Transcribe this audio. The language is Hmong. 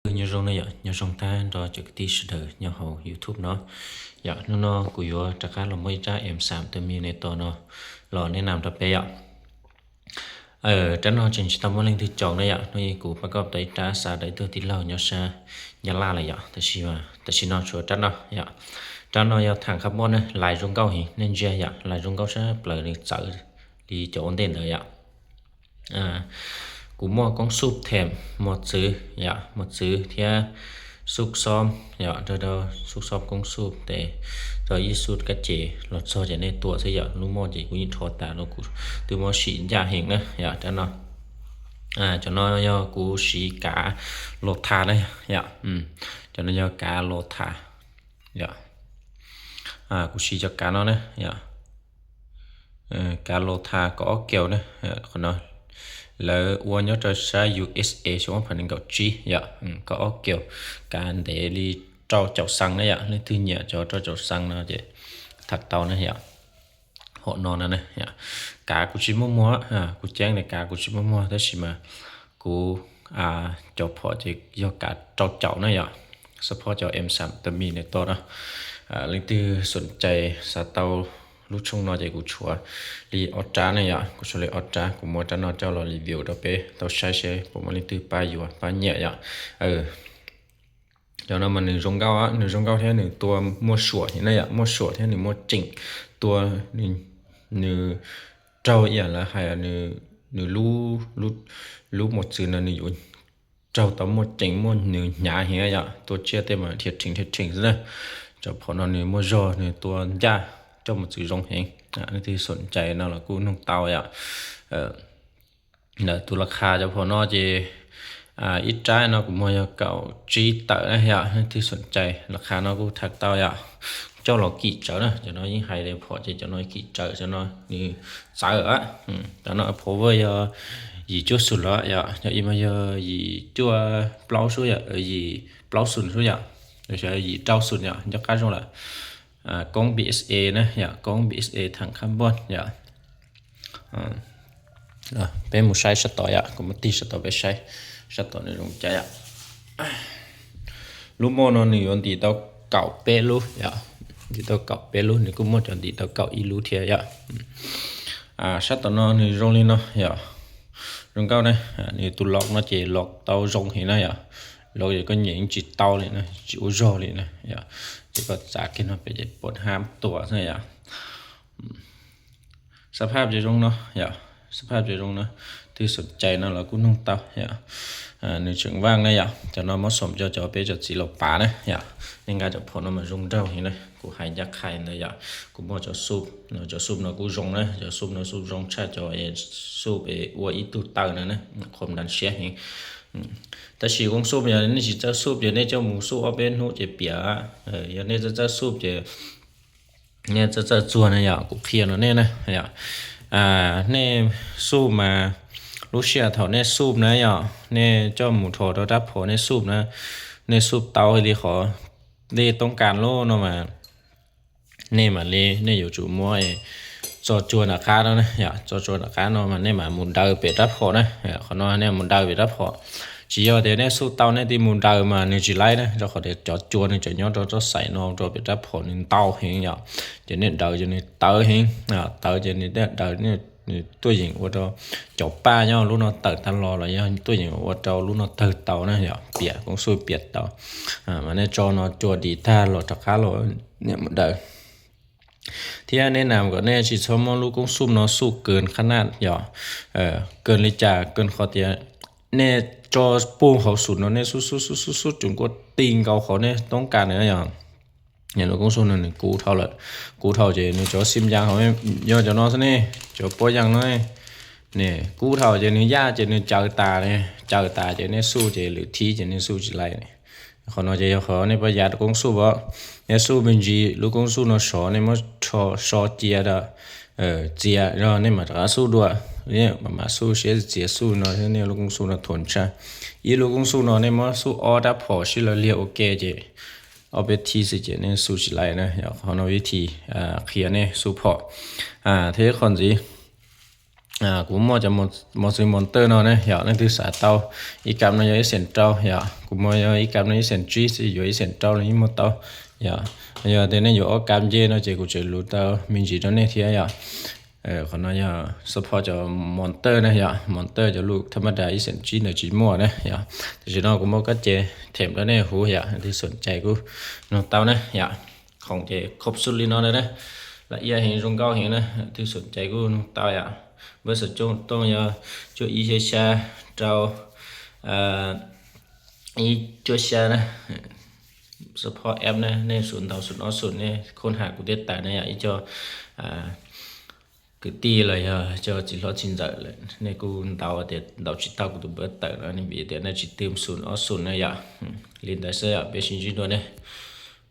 Nyob zoo na yom, nyob zoo tag nrho cov kwv tij sawv daws nyob hauv YouTube no. Yom, hnub no kuv yuav rov qab los muaj ib rab em xam tw mi ne to no los nej nam rau peb yom. Rab no tseem tsis tau muaj leej twg caum na yom, hnub ib kuv pab koj tau ib rab xa rau ib tug tij laug nyob sab Nyab Laj lawm yom, tab sis no tshuav rab no yom. Rab no yog tham khab npoj ne, lais zoo nkauj heev, nej ntsia yom, lais zoo nkauj sab plaws nws txawv li cov ua ntej ntawd yom. Kuv muaj koob xub them mos txwv yom, mos txwv thiab xub xob yom, rau rau xub xob koob xub tes rau ib xub kab ces los txog ces nej tua xwb yom, lub moj ces kuv yeej rho tas los kuv twb muab sim ncaj heev na yom, rab no. Cov no yog kuv siv kav los tham na yom, cov no yog kav los tham yom, kuv siv cov kav no na yom. Kav los tham kaum ob kiaus na, qhov no lawv ua nyob rau sab U S A xyoo ob phav nees nkaum tsib yom, kaum ob kiaus, kav ntev li rau caum xees na yom, leej twg nyiam cov rau caum xees no ces tham tau na yom. Hom no no na, kav kuv tsis muaj muag, kuv ceeb tias kav kuv tsis muaj muag tab sis mas kuv cov phom ces yog kav rau caum na yom, support cov em xam tw mi ne to no. Leej twg xoom cai xav tau lub tshooj no ces kuv tshuav li ob rab na yom, kuv tshuav li ob rab, kuv muab rab no coj los review rau peb tau saib seb puas muaj leej twg pab yuav pab nyiam yom. Cov no mas nws zoo nkauj, nws zoo nkauj thiab nws tua muaj suam heev na yom, muaj suam thiab nws muaj ceem, tua nws raug ib yam lawv hais nws lub mos txwv no nws yuav raug tau muaj ceem, muaj nws hnyav heev yom, tua tsiaj tej mas dhia rheem dhia rheem xwb na. Cov phom no nws muaj zog, nws tua ncaj, coj mos txwv zoo heev. Leej twg xoom cai no los kuj noog tau yom. Ntawm tus las khas cov phom no ces ib rab no kuv muag yog kaum tsib tawm na yom, leej twg xoom cai las khas no kuj tham tau yom. Coj los kim tsawv na, cov no yeej hais tias phom ces cov no kim tsawv, cov no nws txawv. Cov no power yog yim cuaj xum los yom, cov ib mas yog yim cuaj plaub xub yom, yim plaub xum xub yom, yim rau xum yom, nco qab zoo lawm. Koob B S A na yom, koob B S A tham khab npoj yom. Peb mus saib sab tod yom, kuv muab tig sab tod peb saib sab tod nws zoo cas yom. Lub moj no nws yuav ntim tau kaum peb lub yom, ntim tau kaum peb lub, nws kuj muaj cov ntim tau kaum ib lub thiab yom. Sab tom no nws zoo li no yom, zoo nkauj na. Nws tus los no ces los tau zoo heev na yom, los ces koj nyem tsis tau li na, tsis ua zog li na yom, ces koj txav kiag no pem ces puas hab tua xwb yom. Xab phaj ces zoo no yom, xab phaj ces zoo no, twg xoom cai no los kuj noog tau yom. Nws tseem vaaj na yom, cov no muab xoom coj cov peb cov txiv laus pav na yom. Nej nqa cov phom no mas zoo nraug heev na, kuv hais ncaj qha ntawd yom. Kuv muaj cov xub, cov xub no kuj zoo na, cov xub no xub zoo tshaj cov xub ua ib tug taw no na, qhuas nrad siab heev. Tab sis koob xub yog nej tsis txawj xub ces nej coj mus xub ob peb hnub ces piam. Yog nej txawj txawj xub ces nej txawj txawj txuag na yom, kuv qhia rau nej na yom. Nej xub mas lub sij hawm thaum nej xub na yom, nej coj mus rho rau rab phom nej xub na, nej xub tau li qhov nej toob kas lub no mas nej mam li, nej yuav tsum muab txo tsua nram qab no na yom, txo tsua nram qab no mas nej mam mus daws pem rab phom na. Qhov no nej mus daws pem rab phom, tsis yog tias nej xub tau nej tig mus daws mas nws tsis laib na, rau qhov tias cov tsua nws tseem nyob rau tsob xaim no rau pem rab phom nws ntau heev yom. Ces nej daws ces nws tawv heev, tawv ces nws daws, nws tuaj yeem ua rau cov paj nyob lub no tawm tag los los yog tuaj yeem ua rau lub no tawg tau na yom, piam koob xub piam tau. Mas nej tso no tsua dim tag los rov qab los nej mus daws. Thiab nej nam kom nej tsis txhob muab lub koob xub no xub kawg qhab naj yom, kawg li cas, kawg qhov tias nej tso puag hauv xum no nej xub xub xub xub xub tseem kuj ti nkaus qhov nej toob kas na yom. Lub koob xub no nws kub dhau lawm, kub dhau ces nws cov xim yas hauv yog cov no xwb ne, cov pob yas no ne, kub dhau ces nws yaj ces nws caws tas ne, caws tas ces nej xub ces lwm thib ces nej xub tsis laib ne. Qhov no ces yog qhov nej pab yav koob xub os. Nej xub me ntsis lub koob xub no sov nej muab so cia rau txias zog nej mam rov qab xub dua. Nej mam mam xub siab txias xub no thiab nej lub koob xub no thuam tshaj. Ib lub koob xub no nej muab xub ob rab phom sib law liag ua ke ces ob peb thib xwb ces nej xub tsis laib na. Qhov no vib thi qhia nej xub phom. Thiab qhov ntxiv, Kuv muaj cov mos xwb mos tawj no ne yom, leej twg xav tau, ib kam no yog ib xees rau yom, kuv muaj yog ib kam no ib xees tsib, xij yuav ib xees rau los yeej muaj tau yom. Yog tias nej yuav ob kam nce no ces kuv tseem lus tau me ntsis rau nej thiab yom. Qhov no yog support cov mos tawj na yom, mos tawj cov lus thaj maj da ib xees tsib ntawd tsis muaj na yom. Tam sim no kuv muaj kab ces them rau nej huv yom, leej twg xom cai kuj nug tau na yom. Khoom ces khob xub li no na, laj iab heev zoo nkauj heev na, leej twg xom cai kuj nug tau yom. Npawb xov tooj yog cuaj ib xya xya rau ib cuaj xya na. Support app na, nej xoom ntau xoom ob xoom nej khoob ham kuv thiaj tawm na yom. Ib co kwv tij los yog cov txiv hlob txiv ntxawm lawm nej kuj ntau tias ntau tsis tau kuv tus npawb tawm no ne, vim tias nej tsis twm xoom ob xoom na yom. Li ntawd xwb yom, peb sib ntsib dua ne.